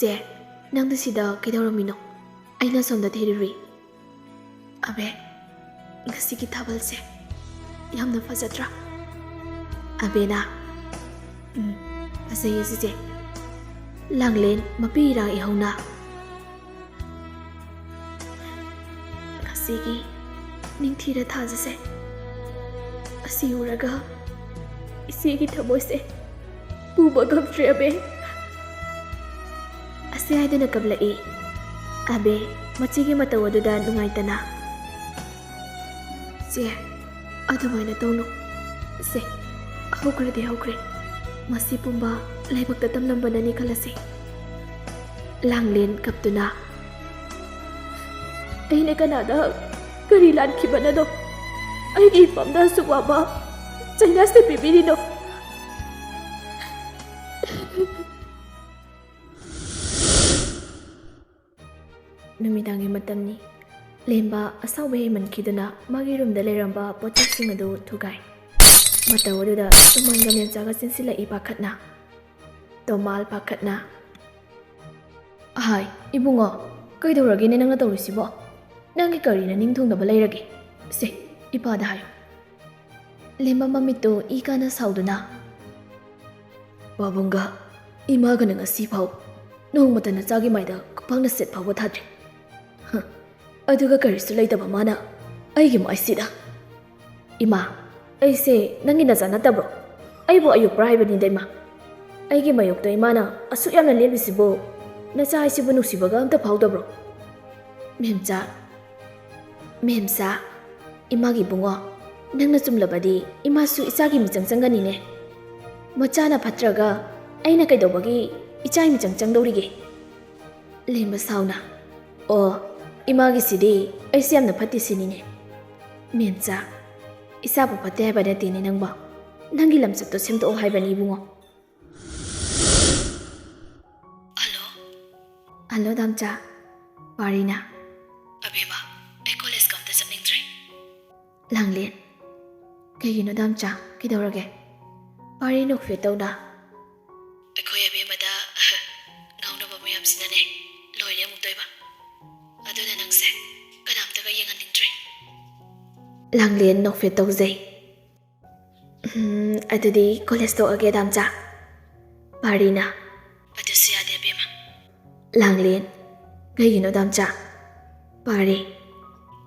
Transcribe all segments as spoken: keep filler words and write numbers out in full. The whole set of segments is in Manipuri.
ꯆꯦ, ꯅꯪꯗꯤ ꯁꯤꯗ ꯀꯩꯗꯧꯔꯝꯃꯤꯅꯣ? ꯑꯩꯅ ꯁꯣꯝꯗ ꯊꯤꯔꯨꯔꯤ꯫ ꯑꯕꯦ, ꯉꯁꯤꯒꯤ ꯊꯥꯕꯜꯁꯦ ꯌꯥꯝꯅ ꯐꯖꯗ꯭ꯔꯥ? ꯑꯕꯦꯅ, "ꯎꯝ, ꯐꯖꯩꯌꯦ ꯆꯤꯆꯦ꯫ ꯂꯥꯡꯂꯦꯟ ꯃꯄꯤ ꯏꯔꯥꯡ ꯏꯍꯧꯅ ꯉꯁꯤꯒꯤ ꯅꯤꯡꯊꯤꯔ ꯊꯥꯖꯁꯦ꯫ ꯑꯁꯤ ꯎꯔꯒ ꯏꯆꯦꯒꯤ ꯊꯃꯣꯏꯁꯦ ꯄꯨꯕ ꯉꯝꯗ꯭ꯔꯦ ꯑꯕꯦ꯫" ꯑꯁꯤ ꯍꯥꯏꯗꯨꯅ ꯀꯞꯂꯛꯏ꯫ ꯑꯕꯦ ꯃꯆꯦꯒꯤ ꯃꯇꯧ ꯑꯗꯨꯗ ꯅꯨꯡꯉꯥꯏꯇꯅ, "ꯆꯦ, ꯑꯗꯨꯃꯥꯏꯅ ꯇꯧꯅꯨ꯫ ꯁꯦ, ꯍꯧꯈ꯭ꯔꯗꯤ ꯍꯧꯈ꯭ꯔꯦ꯫ ꯃꯁꯤ ꯄꯨꯝꯕ ꯂꯥꯏꯕꯛꯇ ꯇꯝꯂꯝꯕꯅꯅꯤ ꯈꯜꯂꯁꯤ꯫" ꯂꯥꯡꯂꯦꯟ ꯀꯞꯇꯨꯅ, "ꯑꯩꯅ ꯀꯅꯥꯗ ꯀꯔꯤ ꯂꯥꯟꯈꯤꯕꯅꯅꯣ ꯑꯩꯒꯤ ꯏꯄꯥꯝꯗ ꯑꯁꯨꯛ ꯋꯥꯕ ꯆꯩꯅꯥꯁꯦ ꯄꯤꯕꯤꯔꯤꯅꯣ?" ꯅꯨꯃꯤꯗꯥꯡꯒꯤ ꯃꯇꯝꯅꯤ꯫ ꯂꯦꯝꯕ ꯑꯁꯥꯎꯕ ꯍꯦꯟꯃꯟꯈꯤꯗꯨꯅ ꯃꯥꯒꯤ ꯔꯨꯝꯗ ꯂꯩꯔꯝꯕ ꯄꯣꯠꯆꯩꯁꯤꯡ ꯑꯗꯨ ꯊꯨꯒꯥꯏ꯫ ꯃꯇꯧ ꯑꯗꯨꯗ ꯇꯣꯃꯥꯟꯒ ꯃꯦꯝꯆꯥꯒ ꯆꯦꯟꯁꯤꯜꯂꯛꯏ ꯄꯥꯈꯠꯅ꯫ ꯇꯣꯃꯥꯜ ꯄꯥꯈꯠꯅ, "ꯑꯍꯥꯏ, ꯏꯕꯨꯡꯉꯣ, ꯀꯩꯗꯧꯔꯒꯦꯅꯦ ꯅꯪꯅ ꯇꯧꯔꯤꯁꯤꯕꯣ? ꯅꯪꯒꯤ ꯀꯔꯤ ꯅꯅꯤꯡ ꯊꯨꯡꯗꯕ ꯂꯩꯔꯒꯦ? ꯁꯦ, ꯏꯄꯥꯗ ꯍꯥꯏꯌꯨ꯫" ꯂꯦꯝꯕ ꯃꯃꯤꯠꯇꯨ ꯏ ꯀꯥꯅ ꯁꯥꯎꯗꯨꯅ, "ꯄꯥꯕꯨꯡꯒ ꯏꯃꯥꯒꯅ ꯉꯁꯤ ꯐꯥꯎ ꯅꯣꯡꯃꯇ ꯅꯆꯥꯒꯤ ꯃꯥꯏꯗ ꯈꯨꯄꯥꯛꯅ ꯁꯦꯠ ꯐꯥꯎꯕ ꯊꯥꯗ꯭ꯔꯤ꯫ ꯍ, ꯑꯗꯨꯒ ꯀꯔꯤꯁꯨ ꯂꯩꯇꯕ ꯃꯥꯅ ꯑꯩꯒꯤ ꯃꯥꯏꯁꯤꯗ꯫ ꯏꯃꯥ, ꯑꯩꯁꯦ ꯅꯪꯒꯤ ꯅꯆꯥ ꯅꯠꯇꯕ꯭ꯔꯣ? ꯑꯩꯕꯨ ꯑꯌꯣꯛꯄ꯭ꯔꯥ ꯍꯥꯏꯕꯅꯤꯗ, ꯏꯃꯥ꯫ ꯑꯩꯒꯤ ꯃꯥꯌꯣꯛꯇ ꯏꯃꯥꯅ ꯑꯁꯨꯛ ꯌꯥꯝꯅ ꯂꯦꯝꯂꯤꯁꯤꯕꯨ ꯅꯆꯥ ꯍꯥꯏꯁꯤꯕꯨ ꯅꯨꯡꯁꯤꯕꯒ ꯑꯝꯇ ꯐꯥꯎꯗꯕ꯭ꯔꯣ?" ꯃꯦꯝꯆꯥ, ꯃꯦꯝꯆꯥ, ꯏꯃꯥꯒꯤ ꯏꯕꯨꯡꯉꯣ, ꯅꯪꯅ ꯆꯨꯝꯂꯕꯗꯤ ꯏꯃꯥꯁꯨ ꯏꯆꯥꯒꯤ ꯃꯤꯆꯪ ꯆꯪꯒꯅꯤꯅꯦ꯫ ꯃꯆꯥꯅ ꯐꯠꯇ꯭ꯔꯒ ꯑꯩꯅ ꯀꯩꯗꯧꯕꯒꯤ ꯏꯆꯥꯒꯤ ꯃꯤꯆꯪ ꯆꯪꯗꯧꯔꯤꯒꯦ? ꯂꯦꯝꯕ ꯁꯥꯎꯅ, "ꯑꯣ, ꯏꯃꯥꯒꯤꯁꯤꯗꯤ ꯑꯩꯁꯦ ꯌꯥꯝꯅ ꯐꯠꯇꯦ ꯁꯤꯅꯤꯅꯦ꯫ ꯃꯦꯝꯆꯥ, ꯏꯆꯥꯕꯨ ꯐꯠꯇꯦ ꯍꯥꯏꯕ ꯅꯠꯇꯦꯅꯦ ꯅꯪꯕꯣ꯫ ꯅꯪꯒꯤ ꯂꯝꯆꯠꯇꯣ ꯁꯦꯝꯗꯣꯛꯑꯣ ꯍꯥꯏꯕꯅꯤ ꯏꯕꯨꯡꯉꯣ꯫" ꯍꯜꯂꯣ꯫ ꯍꯜꯂꯣ, ꯗꯥꯝꯆꯥ꯫ ꯄꯥꯔꯤꯅ꯫ "ꯑꯕꯦꯝꯃ, ꯑꯩ ꯀꯣꯂꯦꯖꯀ ꯑꯝꯇ ꯆꯠꯅꯤꯡꯗ꯭ꯔꯦ꯫" ꯂꯥꯡꯂꯦꯟ꯫ "ꯀꯩꯒꯤꯅꯣ, ꯗꯥꯝꯆꯥ? ꯀꯩꯗꯧꯔꯒꯦ?" ꯄꯥꯔꯤ ꯅꯣꯛꯐꯦꯠ ꯇꯧꯅ꯫ "ꯑꯩꯈꯣꯏ ꯑꯕꯦꯝꯃꯗ ꯉꯥꯎꯅꯕ ꯃꯌꯥꯝ ꯑꯗꯨꯅ ꯅꯪꯁꯦ ꯀꯅꯥꯝꯇꯒ ꯌꯦꯡꯍꯟꯅꯤꯡꯗ꯭ꯔꯦ꯫ ꯂꯥꯡꯂꯦꯟ ꯅꯣꯛꯐꯦꯠ ꯇꯧꯖꯩ꯫ "ꯎꯝ, ꯑꯗꯨꯗꯤ ꯀꯣꯂꯦꯖ ꯇꯣꯛꯑꯒꯦ, ꯗꯥꯝꯆꯥ꯫" ꯄꯥꯔꯤꯅ, "ꯑꯗꯨꯁꯨ ꯌꯥꯗꯦ, ꯑꯕꯦꯝꯃ꯫" ꯂꯥꯡꯂꯦꯟ, "ꯀꯩꯒꯤꯅꯣ, ꯗꯥꯝꯆꯥ?" ꯄꯥꯔꯤ,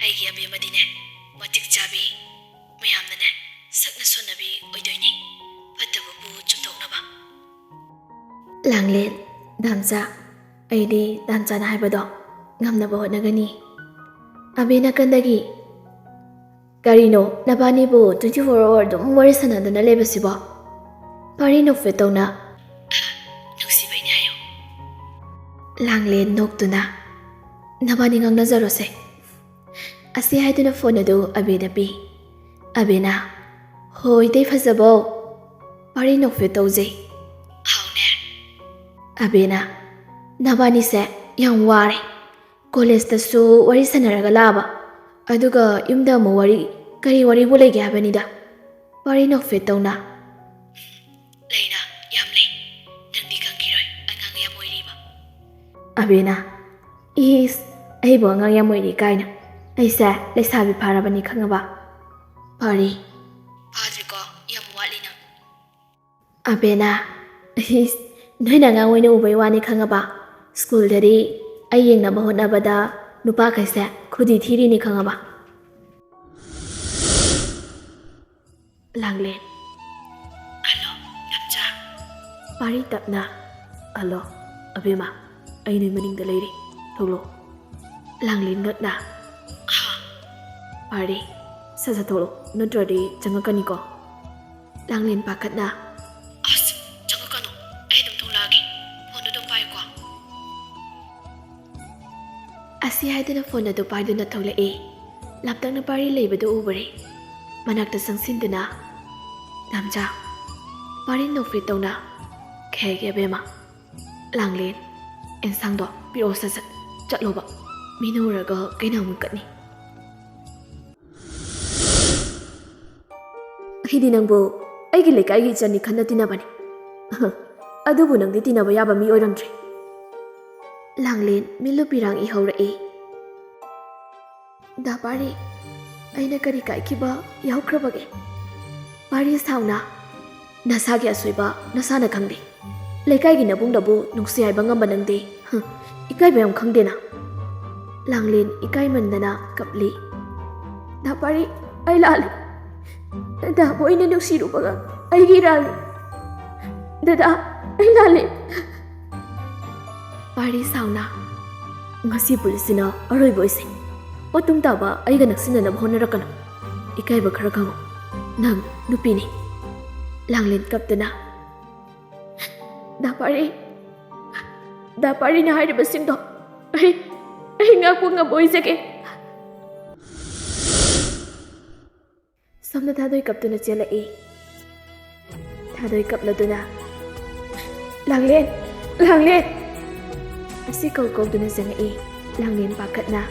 "ꯑꯩꯒꯤ ꯑꯕꯦꯝꯃꯗꯤꯅꯦ, ꯃꯇꯤꯛ ꯆꯥꯕꯤ, ꯃꯌꯥꯝꯅꯅꯦ ꯁꯛꯅ ꯁꯣꯟꯅꯕꯤ ꯑꯣꯏꯗꯣꯏꯅꯤ, ꯐꯠꯇꯕꯕꯨ ꯆꯨꯝꯊꯣꯛꯅꯕ꯫" ꯂꯥꯡꯂꯦꯟ, "ꯗꯥꯝꯆꯥ, ꯑꯩꯗꯤ ꯗꯥꯝꯆꯥꯅ ꯍꯥꯏꯕꯗꯣ ꯉꯝꯅꯕ ꯍꯣꯠꯅꯒꯅꯤ꯫" ꯑꯕꯦ ꯅꯥꯀꯟꯗꯒꯤ, "ꯀꯔꯤꯅꯣ, ꯅꯕꯥꯅꯤꯕꯨ twenty four hour ꯑꯗꯨꯝ ꯋꯥꯔꯤ ꯁꯥꯟꯅꯗꯨꯅ ꯂꯩꯕꯁꯤꯕꯣ?" ꯄꯥꯔꯤ ꯅꯣꯛꯐꯦꯠ ꯇꯧꯅ, "ꯅꯨꯡꯁꯤꯕꯩꯅꯦ ꯍꯥꯏꯌꯣ꯫" ꯂꯥꯡꯂꯦꯟ ꯅꯣꯛꯇꯨꯅ, "ꯅꯕꯥꯅꯤ ꯉꯥꯡꯅꯖꯔꯣꯁꯦ꯫" ꯑꯁꯤ ꯍꯥꯏꯗꯨꯅ ꯐꯣꯟ ꯑꯗꯨ ꯑꯕꯦꯗ ꯄꯤ꯫ ꯑꯕꯦꯅ, "ꯍꯣꯏ, ꯏꯇꯩ ꯐꯖꯕꯧ꯫" ꯄꯥꯔꯤ ꯅꯣꯛꯐꯦꯠ ꯇꯧꯖꯩ꯫ "ꯍꯥꯎꯅꯦ꯫" ꯑꯕꯦꯅ, "ꯅꯕꯥꯅꯤꯁꯦ ꯌꯥꯝ ꯋꯥꯔꯦ꯫ ꯀꯣꯂꯦꯖꯇꯁꯨ ꯋꯥꯔꯤ ꯁꯥꯟꯅꯔꯒ ꯂꯥꯛꯑꯕ, ꯑꯗꯨꯒ ꯌꯨꯝꯗ ꯑꯃꯨꯛ ꯋꯥꯔꯤ, ꯀꯔꯤ ꯋꯥꯔꯤꯕꯨ ꯂꯩꯒꯦ ꯍꯥꯏꯕꯅꯤꯗ?" ꯄꯥꯔꯤ ꯅꯣꯛꯐꯦꯠ ꯇꯧꯅ, "ꯂꯩꯅ, ꯌꯥꯝ ꯂꯩ꯫ ꯅꯪꯗꯤ ꯈꯪꯈꯤꯔꯣꯏ, ꯑꯉꯥꯡ ꯌꯥꯝ ꯑꯣꯏꯔꯤꯕ꯫" ꯑꯕꯦꯅ, "ꯏꯁ, ꯑꯩꯕꯨ ꯑꯉꯥꯡ ꯌꯥꯝ ꯑꯣꯏꯔꯤ ꯀꯥꯏꯅ꯫ ꯑꯩꯁꯦ ꯂꯩꯁꯥꯕꯤ ꯐꯥꯔꯕꯅꯤ ꯈꯪꯉꯕ?" ꯄꯥꯔꯤ, "ꯐꯥꯗ꯭ꯔꯤꯀꯣ, ꯌꯥꯝ ꯋꯥꯠꯂꯤ ꯅꯪ꯫" ꯑꯕꯦꯅ, "ꯏꯁ, ꯅꯣꯏꯅ ꯑꯉꯥꯡ ꯑꯣꯏꯅ ꯎꯕꯩ ꯋꯥꯅꯤ ꯈꯪꯉꯕ? ꯁ꯭ꯀꯨꯜꯗꯗꯤ ꯑꯩ ꯌꯦꯡꯅꯕ ꯍꯣꯠꯅꯕꯗ ꯅꯨꯄꯥꯈꯩꯁꯦ ꯈꯨꯗꯤ ꯊꯤꯔꯤꯅꯤ ꯈꯪꯉꯕ?" ꯂꯥꯡꯂꯦꯟ, "ꯍꯜꯂꯣ, ꯅꯝꯆꯥ꯫" ꯄꯥꯔꯤ ꯇꯞꯅ, "ꯍꯜꯂꯣ, ꯑꯕꯦꯝꯃ, ꯑꯩ ꯅꯣꯏ ꯃꯅꯤꯡꯗ ꯂꯩꯔꯤ, ꯊꯣꯛꯂꯛꯑꯣ꯫" ꯂꯥꯡꯂꯦꯟ ꯉꯛꯅ, "ꯍꯥ?" ꯄꯥꯔꯤ, "ꯁꯠ ꯁꯠ ꯊꯣꯛꯂꯛꯑꯣ, ꯅꯠꯇ꯭ꯔꯗꯤ ꯆꯪꯉꯛꯀꯅꯤꯀꯣ꯫" ꯂꯥꯡꯂꯦꯟ ꯄꯥꯈꯠꯅ, "ꯑꯁ, ꯆꯪꯉꯛꯀꯅꯨ, ꯑꯩ ꯑꯗꯨꯝ ꯊꯣꯛꯂꯛꯑꯒꯦ, ꯐꯣꯟꯗꯣ ꯑꯗꯨꯝ ꯄꯥꯏꯌꯨꯀꯣ꯫" ꯑꯁꯤ ꯍꯥꯏꯗꯨꯅ ꯐꯣꯟ ꯑꯗꯨ ꯄꯥꯏꯗꯨꯅ ꯊꯣꯛꯂꯛꯏ꯫ ꯂꯥꯞꯇꯛꯅ ꯄꯥꯔꯤ ꯂꯩꯕꯗꯨ ꯎꯕꯔꯦ꯫ ꯃꯅꯥꯛꯇ ꯆꯪꯁꯤꯟꯗꯨꯅ, "ꯅꯝꯆꯥ꯫" ꯄꯥꯔꯤ ꯅꯣꯛꯐꯦꯠ ꯇꯧꯅ, "ꯈꯦꯒꯦ ꯑꯕꯦꯝꯃ꯫" ꯂꯥꯡꯂꯦꯟ, "ꯑꯦꯟꯁꯥꯡꯗꯣ ꯄꯤꯔꯛꯑꯣ ꯁꯠ ꯁꯠ, ꯆꯠꯂꯣꯕ, ꯃꯤꯅ ꯎꯔꯒ ꯀꯩꯅꯥ ꯃꯨꯟꯀꯠꯅꯤ꯫" "ꯑꯩꯗꯤ ꯅꯪꯕꯨ ꯑꯩꯒꯤ ꯂꯩꯀꯥꯏꯒꯤ ꯏꯆꯟꯅꯤ ꯈꯟꯅ ꯇꯤꯟꯅꯕꯅꯤ꯫ ꯑꯗꯨꯕꯨ ꯅꯪꯗꯤ ꯇꯤꯟꯅꯕ ꯌꯥꯕ ꯃꯤ ꯑꯣꯏꯔꯝꯗ꯭ꯔꯦ꯫" ꯂꯥꯡꯂꯦꯟ ꯃꯤꯠꯂꯨ ꯄꯤꯔꯥꯡ ꯏꯍꯧꯔꯛꯏ꯫ "ꯗꯥ ꯄꯥꯔꯤ, ꯑꯩꯅ ꯀꯔꯤ ꯀꯥꯏꯈꯤꯕ ꯌꯥꯎꯈ꯭ꯔꯕꯒꯦ?" "ꯄꯥꯔꯤ ꯁꯥꯎꯅ, ꯅꯁꯥꯒꯤ ꯑꯁꯣꯏꯕ ꯅꯁꯥꯅ ꯈꯪꯗꯦ꯫ ꯂꯩꯀꯥꯏꯒꯤ ꯅꯕꯨꯡꯗꯕꯨ ꯅꯨꯡꯁꯤ ꯍꯥꯏꯕ ꯉꯝꯕ ꯅꯪꯗꯤ, ꯍꯨꯝ, ꯏꯀꯥꯏꯕ ꯌꯥꯝ ꯈꯪꯗꯦꯅ?" ꯂꯥꯡꯂꯦꯟ ꯏꯀꯥꯏꯃꯟꯗꯅ ꯀꯞꯂꯤ꯫ "ꯗꯥ ꯄꯥꯔꯤ, ꯑꯩ ꯂꯥꯜꯂꯤ꯫ ꯗꯥꯕꯨ ꯑꯩꯅ ꯅꯨꯡꯁꯤꯔꯨꯕꯒ ꯑꯩꯒꯤ ꯏꯔꯥꯜꯅꯤ꯫ ꯗꯗꯥ, ꯑꯩ ꯂꯥꯜꯂꯤ꯫" "ꯄꯥꯔꯤ ꯁꯥꯎꯅ, ꯉꯁꯤ ꯄꯨꯂꯤꯁꯁꯤꯅ ꯑꯔꯣꯏꯕ ꯑꯣꯏꯁꯦ꯫ ꯑꯣꯇꯨꯝ ꯇꯥꯕ ꯑꯩꯒ ꯅꯛꯁꯤꯟꯅꯅꯕ ꯍꯣꯠꯅꯔꯛꯀꯅꯨ꯫ ꯏꯀꯥꯏꯕ ꯈꯔ ꯈꯪꯉꯨ꯫ ꯅꯪ ꯅꯨꯄꯤꯅꯤ꯫" ꯂꯥꯡꯂꯦꯟ ꯀꯞꯇꯨꯅ, "ꯗꯥ ꯄꯥꯔꯤ, ꯗꯥ ꯄꯥꯔꯤꯅ ꯍꯥꯏꯔꯤꯕꯁꯤꯡꯗꯣ ꯑꯩ, ꯑꯩ ꯉꯥꯛꯄ ꯉꯝꯃꯣꯏꯖꯒꯦ꯫" ꯁꯣꯝꯗ ꯊꯥꯗꯣꯏ ꯀꯞꯇꯨꯅ ꯆꯦꯜꯂꯛꯏ꯫ ꯊꯥꯗꯣꯏ ꯀꯞꯂꯗꯨꯅ, "ꯂꯥꯡꯂꯦꯟ! ꯂꯥꯡꯂꯦꯟ!" ꯑꯁꯤ ꯀꯧ ꯀꯧꯗꯨꯅ ꯆꯪꯉꯛꯏ꯫ ꯂꯥꯡꯂꯦꯟ ꯄꯥꯈꯠꯅ,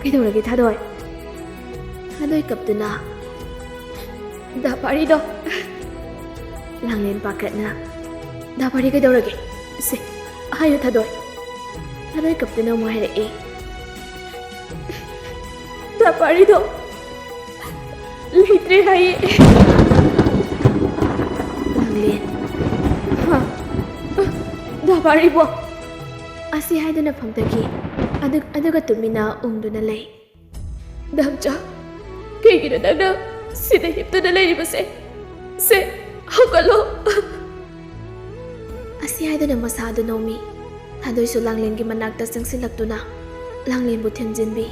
"ꯀꯩꯗꯧꯔꯒꯦ ꯊꯥꯗꯣꯏ?" ꯊꯥꯗꯣꯏ ꯀꯞꯇꯨꯅ, "ꯗꯥ ꯄꯥꯔꯤꯗꯣ꯫" ꯂꯥꯡꯂꯦꯟ ꯄꯥꯈꯠꯅ, "ꯗꯥ ꯄꯥꯔꯤ ꯀꯩꯗꯧꯔꯒꯦ? ꯁꯦ, ꯍꯥꯏꯌꯨ ꯊꯥꯗꯣꯏ꯫" ꯊꯥꯗꯣꯏ ꯀꯞꯇꯨꯅ ꯑꯃꯨꯛ ꯍꯥꯏꯔꯛꯑꯦ, "ꯗꯥ ꯄꯥꯔꯤꯗꯣ ꯂꯩꯇ꯭ꯔꯦ ꯍꯥꯏꯌꯦ꯫" ꯂꯥꯡꯂꯦꯟ, "ꯍꯥ? ꯗꯥ ꯄꯥꯔꯤꯕꯣ?" ꯑꯁꯤ ꯍꯥꯏꯗꯨꯅ ꯐꯝꯊꯈꯤ꯫ ꯑꯗꯨ-, ꯑꯗꯨꯒ ꯇꯨꯃꯤꯟꯅ ꯎꯪꯗꯨꯅ ꯂꯩ꯫ "ꯗꯥꯝꯆꯥ, ꯀꯩꯒꯤꯅꯣ ꯅꯪꯅ ꯁꯤꯗ ꯍꯤꯞꯇꯨꯅ ꯂꯩꯔꯤꯕꯁꯦ? ꯁꯦ, ꯍꯧꯒꯠꯂꯣ꯫" ꯑꯁꯤ ꯍꯥꯏꯗꯨꯅ ꯃꯁꯥꯗꯨ ꯅꯣꯝꯃꯤ꯫ ꯊꯥꯗꯣꯏꯁꯨ ꯂꯥꯡꯂꯦꯟꯒꯤ ꯃꯅꯥꯛꯇ ꯆꯪꯁꯤꯜꯂꯛꯇꯨꯅ ꯂꯥꯡꯂꯦꯟꯕꯨ ꯊꯦꯝꯖꯤꯟꯕꯤ꯫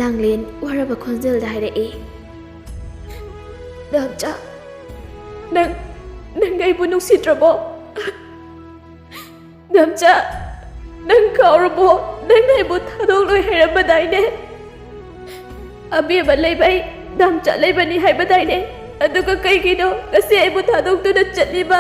ꯂꯥꯡꯂꯦꯟ ꯋꯥꯔꯕ ꯈꯣꯟꯖꯦꯜꯗ ꯍꯥꯏꯔꯛꯏ, "ꯗꯥꯝꯆꯥ, ꯅꯪ, ꯅꯪ ꯑꯩꯕꯨ ꯅꯨꯡꯁꯤꯗ꯭ꯔꯕꯣ? ꯗꯥꯝꯆꯥ, ꯅꯪ ꯀꯥꯎꯔꯕꯣ? ꯅꯪꯅ ꯑꯩꯕꯨ ꯊꯥꯗꯣꯛꯂꯣꯏ ꯍꯥꯏꯔꯝꯕꯗꯥꯏꯅꯦ? ꯑꯕꯦꯝꯃ ꯂꯩꯕꯩ ꯗꯥꯝꯆꯥ ꯂꯩꯕꯅꯤ ꯍꯥꯏꯕꯗꯥꯏꯅꯦ? ꯑꯗꯨꯒ ꯀꯩꯒꯤꯅꯣ ꯉꯁꯤ ꯑꯩꯕꯨ ꯊꯥꯗꯣꯛꯇꯨꯅ ꯆꯠꯂꯤꯕ?"